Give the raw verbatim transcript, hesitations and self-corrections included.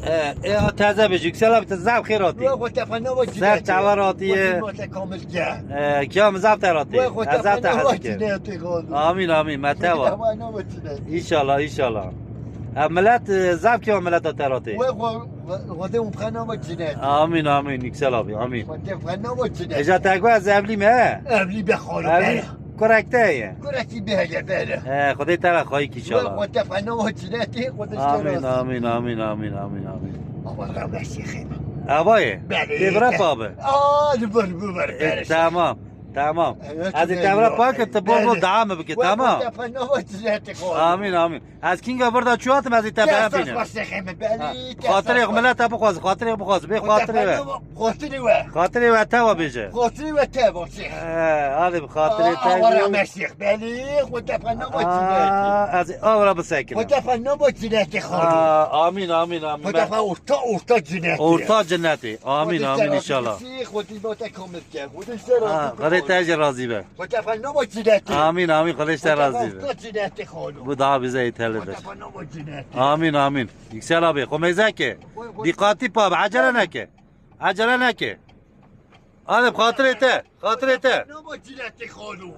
E, e, teze bêjî, Yüksel abi, tu zaf xêr hatî. Wê xwe te fena ve Ser çavar hatiye. Wê xwe te kamil ke. E, kiya min zaf te hatî. Wê xwe te fena ve çinetî xalo. Amîn, amîn, me te va. Fena ve çinetî. İnşallah, inşallah. E, millet, e, zaf kiya millet te hatî. Wê xwe, xwe te fena ve çinetî. Amîn, amîn, Yüksel abi, amîn. Xwe te fena ve çinetî. Eja te gu ez evlî me? Evlî be xalo. Evlî. Kurek te ye? Kurekî bihege bere. He, Xwedê te re xayîk inşallah. Xwedê te fena ve çinetî, Xwedê te razî. Amîn, amîn, amîn, amîn, amîn, amîn. Ama rewme şêxê min. Ava ye? Belê. Tevra pa be. Aa, li vir, bi vir, E, bere. Tamam, tamam. Evet, Ez ê belê. Tevra pa ke tu bol bol dua min bike, tamam? Xwedê te fena ve çinetî xalo. Amîn, amîn. Ez kînga vir de çû hatim, ez ê te bibînim. Xatirê xwe millet te bixwaz, xatirê bixwaz, bê xatirê we. Xatirê we. Xatirê we te ve bêje. Xatirê we te ve şêx. He, hadi bi xatirê te. Aa, wara me şêx, belê, xwe te fena ve çinetî. Aa, ez ê avra bisekinim. Xwe te fena ve çinetî xalo. Aa, amîn, amîn, amîn. Xwe te fena orta, orta cinetî. Orta cinetî. Amîn, amîn, inşallah. Xwedê te kamil ke. Xwedê te razî be. Xwedê te jî razî be. Xwedê te fena ve çinetî. Amîn, amîn, Xwedê te razî be. Xwedê te fena ve çinetî xalo. Bu daha bize yeterlidir. Xwedê te fena ve çinetî. Amîn, amîn. Yüksel abi, xwe mêze ke. Dîqatî pa be, ecele neke. Ecele neke. Hadi xatirê te, xatirê te. Fena ve çinetî xalo.